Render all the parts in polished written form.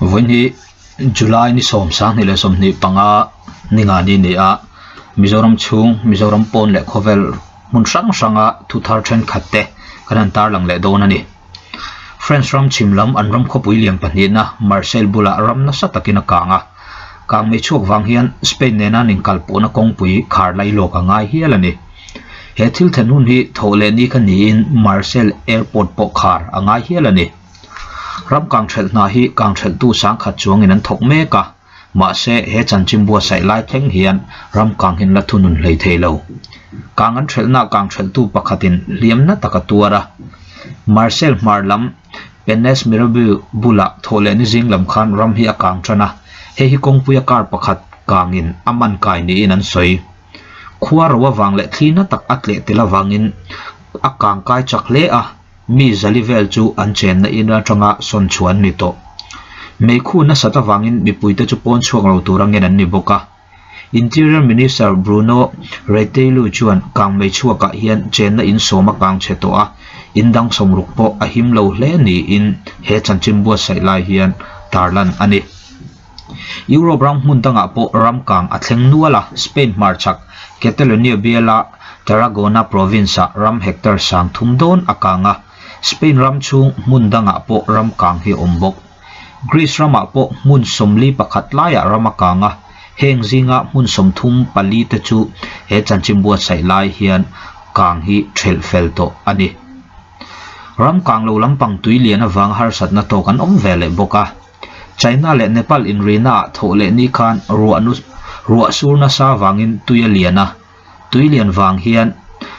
Vawiin hi July ni sawm 2025 ni nga ni a ni a, Mizoram chhung Mizoram pawn leh khawvel hmun hrang hranga thu thar thenkhat te kan han tarlang leh dawn a ni. French ram chhim lam an ram khawpui lian pahnihna Marseille bulah ram nasa takin a kang a, kang mei chhuak vang hian Spain nena an inkalpawhna kawngpui khar lai lawk a ngai hial a ni. He thil then hun hi thawh leh ni kha niin Marseille airport pawh khar a ngai hial a ni. Ram kang thelh hna hi kang thelhtu sangkhat chuangin an thawk mek a, mahse he chanchin buatsaih lai thleng hian ram kang hin la thunun hlei thei lo. Kang an thelhna kang thelhtu pakhatin hliamna tak a tuar a. Marseille hmar lam Pennes Mirabeau bulah thawhlehni zing lam khan ram hi a kang tan a, hei hi kawngpuia car pakhat kangin a man kai niin an sawi. Khua ro avang leh thli na tak a tleh tel avangin a kang kai chak hle a, mi zali vel chu an chenna in atanga sawn chhuah an ni tawh. Meikhu nasat avangin mipuite chu pawn chhuak lo tura ngen an ni bawk a. Interior Minister Bruno Retailleau chuan kangmei chhuakah hian chenna in sawm a kang chhe tawh a, in dang sawmruk pawh a him lo hle niin he chanchin buatsaih lai hian tarlan a ni. Europe ram hmun dangah pawh ram kang a thleng nual a, Spain hmarchhak Catalonia biala Tarragona province-ah ram hectare sang thum dawn a kang a, Spain ram chhung hmun dangah pawh ram kang hi a awm bawk. Greece ramah pawh hmun 41 laiah ram a kang a, heng zinga hmun 34 te chu he chanchin buatsaih lai hian kang hi thelh fel tawh a ni. Ram kang lo lampang tui lian avanga harsatna tawk an awm ve leh bawk a. China leh Nepal inrina ah thawh leh ni khan ruah nu ruah sur nasa vangin tui a lian a, tui lian vang hian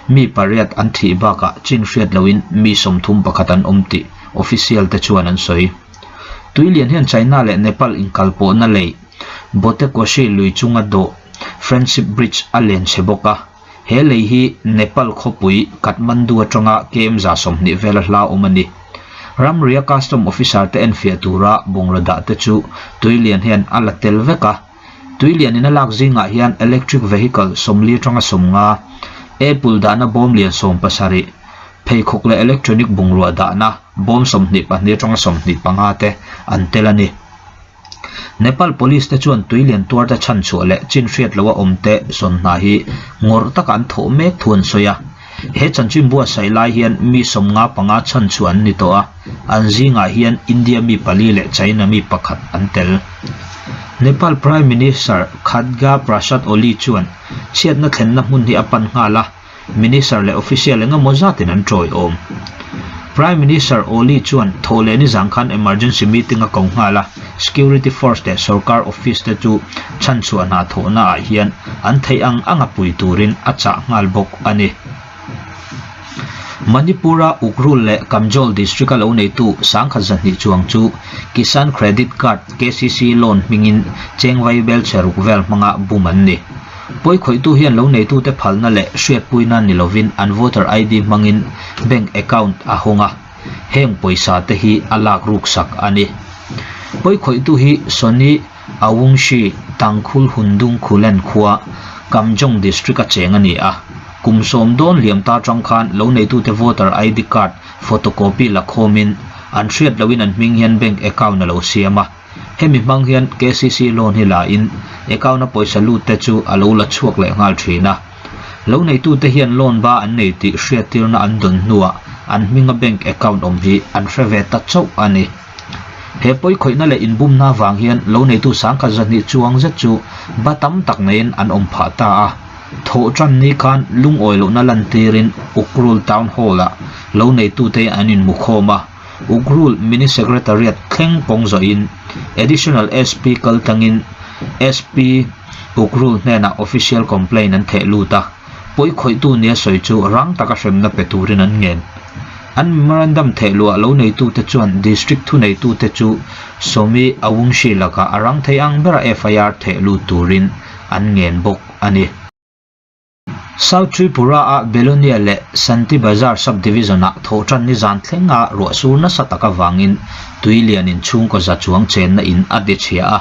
mi pariat an thih bakah chin hriat loin mi 31 an awm tih official te chuan an sawi. Tui lian hian China leh Nepal inkalpawhna lei Botekoshi lui chunga dawh Friendship Bridge a len chhe bawk a, he lei hi Nepal khawpui Kathmandu atanga km 20 vela hla awm a ni. Ramria custom officer te enfiah tura bungraw dah te chu tuilian hian a la tel vek a. Tuilian in a lak zingah hian electric vehicle 40 atanga 50, apple dahna bawm lian 17, pheikhawk leh electronic bungrua dahna bawm 22 atanga 25 te an tel a ni. Nepal Police te chuan tuilian tuar te chhan chhuah leh chin hriat loha awm te sawn hna hi ngawrh taka an thawh mek thu an sawi a. He chanchin buatsaih lai hian mi 55 chhan chhuah an ni tawh a, an zingah hian India mi pali leh China mi pakhat an tel. Nepal Prime Minister Khadga Prasad Oli chuan chhiatna thlenna hmun hi a pan nghal a, Minister leh official eng emaw zatin an tawiawm. Prime Minister Oli chuan thawh leh nizang khan emergency meeting a ko nghal a, security force leh sorkar office te chu chhanchhuah hna thawhna ah hian an theih ang anga pui turin a chah nghal bawk a ni. Manipur-a Ukhrul leh Kamjol district-a lo neitu 1200 chuang chu Kisan Credit Card, KCC, loan hmingin chengvai bel chhe ruk vel hmanga bum an ni. Pawikhawihtu hian lo neitute phalna leh hriatpuina ni lovin an voter ID hmangin bank account a hawng a, heng pawisa te hi a lak ruk sak a ni. Pawikhawihtu hi Sony Awungshi Tangkhul Hundung Khulen khua Kamjong district a cheng a ni a, kum sawm dawn liam ta tang khan lo neitute voter ID card photocopy la khawmin an hriat lohin an hming hian bank account a lo siam a. Hemi hmang hian KCC loan hi la in account a pawisa lut te chu a lo la chhuak leh nghal thin a. Lo neitute hian loan ba an nei tih hriattirna an dawn hnuah an hminga bank account awm hi an hre ve ta chauh a ni. He pawikhawihna leh inbumna avang hian lo neitu 1200 chuang zet chu ba tam tak neiin an awm phah ta a. Thawh tan ni khan lungawi lohna lantirin Ukhrul Town Hall-ah lo neitute an inhmukhawm a. Ukhrul Mini Secretariat thleng kawng zawhin Additional SP kal tlangin SP Ukhrul hnenah official complaint an theh lut a, pawikhawihtu nia sawi chu rang taka hremna pe turin an ngen. An memorandum theh luah lo neitute chuan District thuneitute chu Sawmi Awungshi lakah a rang thei ang bera FIR theh lut turin an ngen bawk a ni. South Tripura-a Belonia leh Santi Bazar sub-division-ah thawhṭan ni zan thlenga ruah sur nasa tak avangin tui lianin chhungkaw za chuang chenna in a ti chhia a.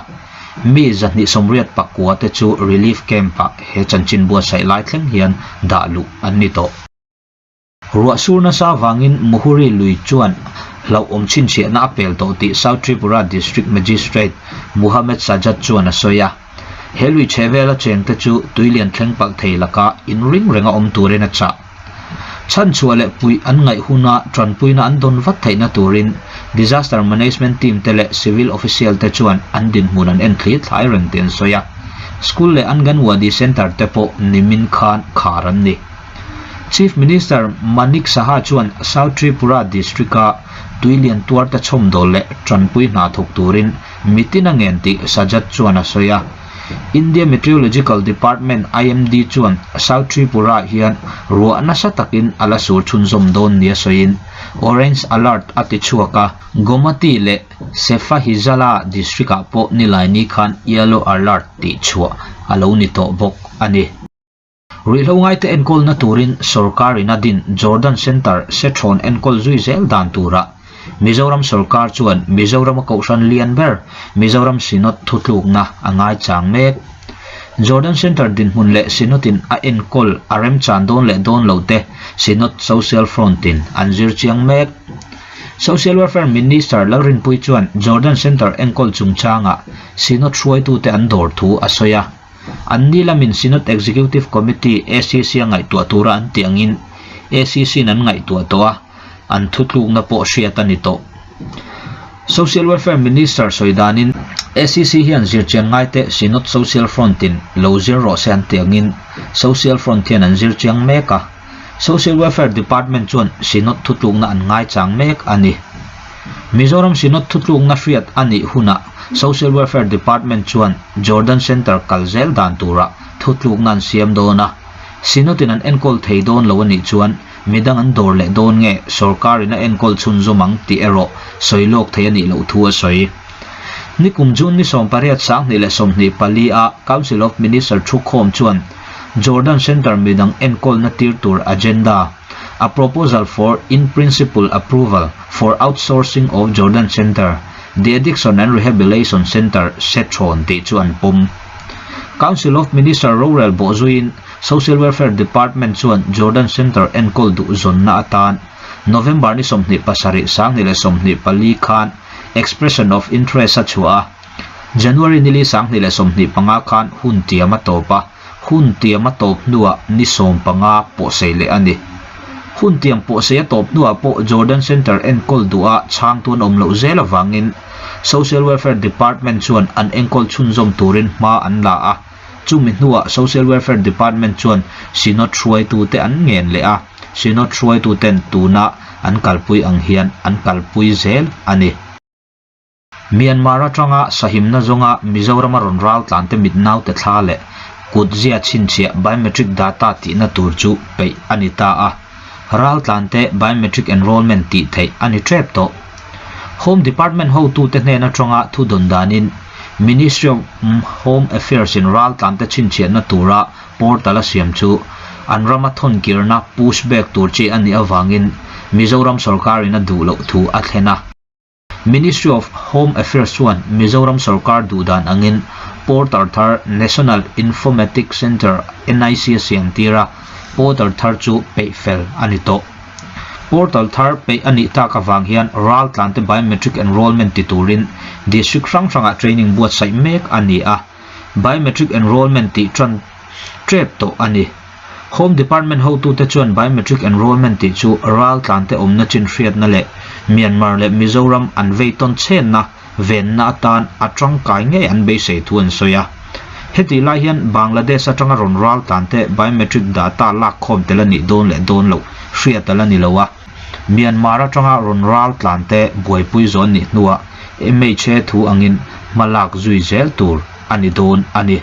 Mi 289 te chu relief camp-ah he chanchin buatsaih lai thleng hian dah luh an ni tawh. Ruah sur nasa avangin Muhuri lui chuan hlauhawm chhinchhiahna a pel tawh tih South Tripura District Magistrate Muhammad Sajjad chuan a sawi a. He lui chhehvela chengte chu tuilian thleng palh thei laka inring renga awm turin a chah. Chhanchhuah leh puih an ngaih huna tanpuina an dawn vat theihna turin Disaster Management Team te leh Civil Official te chuan an dinhmun an en thli thlai reng tih an sawi a. School leh Anganwadi Centre te pawh nimin khan khar an ni. Chief Minister Manik Saha chuan South Tripura District-a tuilian tuarte chhawmdawl leh tanpui hna thawk turin mitin a ngen tih Sajjad chuan a sawi a. India Meteorological Department, IMD, chuan South Tripura hian ruah nasa takin a la sur chhunzawm dawn nia sawiin Orange Alert a ti chhuak a. Gomati leh Sepahijala district-ah pawh nilaini khan Yellow Alert tih chhuah a lo ni tawh bawk a ni. Ruihhlo ngaite enkawlna turin sawrkarin a din Jordan Centre Sethrawn enkawl zui zel dan turah Mizoram sawrkar chuan Mizorama kohhran lian ber Mizoram Synod thutlukna a ngaichang mek. Jordan Centre dinhmun leh Synod-in a enkawl a remchan dawn leh dawn lo te Synod Social Front-in an zir chiang mek. Social Welfare Minister Lalrinpuii chuan Jordan Centre enkawl chungchangah Synod hruaitute an dawr thu a sawi a. An ni lamin Synod Executive Committee, ACC, a ngaihtuah tura an tih angin ACC-in an ngaihtuah tawh a, an thutlukna pawh hriat a ni tawh. Social Welfare Minister sawi danin ACC hian zirchian ngaite Synod Social Front-in lo zir rawh se an tih angin Social Front hian an zir chiang mek a. Social Welfare Department chuan Synod thutlukna an ngaichang mek a ni. Mizoram Synod thutlukna hriat a nih hunah Social Welfare Department chuan Jordan Centre kal zel dan turah thutlukna an siam dawn a. Synod-in an enkawl thei dawn lo a nih chuan midang an dawr leh dawn nge sawrkarin a enkawl chhunzawm ang tih erawh sawi lawk thei a nih loh thu a sawi. Nikum June ni 18 2024 a Council of Minister thukhawm chuan Jordan Centre midang enkawlna tir tur agenda, A proposal for in-principle approval for outsourcing of Jordan Centre, the Addiction and Rehabilitation Centre, Sethrawn tih chu an pawm. Council of Minister rorel bawhzuiin Social Welfare Department chuan Jordan Centre enkawl duh zawnna atan November ni 27 2024 khan Expression of Interest a chhuah a, January ni li 2025 khan hun tiam a tawp a. Hun tiam a tawp hnuah ni 15 pawhsei leh a ni. Hun tiam pawhsei a tawp hnuah pawh Jordan Centre enkawl duha chhangtu an awm loh zel avangin Social Welfare Department chuan an enkawl chhunzawm turin hma an la a. Chumi hnuah Social Welfare Department chuan Synod hruaitute an ngen leh a, Synod hruaituten tuna an kalpui ang hian an kalpui zel a ni. Myanmar atanga sahimna zawnga Mizorama rawn ral tlante mit naute thla leh kutzia chhinchhiah biometric data tihna tur chu peih a ni ta a, ral tlante biometric enrollment tih theih a ni tep tawh. Home Department hotute hnen atanga thu dawn danin Ministry of Home Affairs in ral tlante chhinchhiahna tura portal a siam chu an rama thawnkirna push back tur chi a nih avangin Mizoram sorkarin a duh loh thu a thlen a. Ministry of Home Affairs chuan Mizoram sorkar duhdan angin portal thar National Informatics Centre, NIC, a siam tir a, portal thar chu peih fel a ni tawh. Portal thar peih a nih tak avang hian raltlante biometric enrollment ti turin district hrang hrangah training buatsaih mek a ni a, biometric enrollment tih tan tep tawh a ni. Home Department hotute chuan biometric enrollment tih chu raltlante awmna chin hriatna leh Myanmar leh Mizoram an vei tawn chhenna venna atan a tangkai ngei an beisei thu an sawi a. Hetih lai hian Bangladesh atanga rawn raltlante biometric data lakkhawm tel a nih dawn leh dawn loh hriat a la ni lo a. Myanmar atanga rawn raltlante buaipui zawn nih hnuah MHA thu angin hma lak zui zel tur a ni dawn a ni.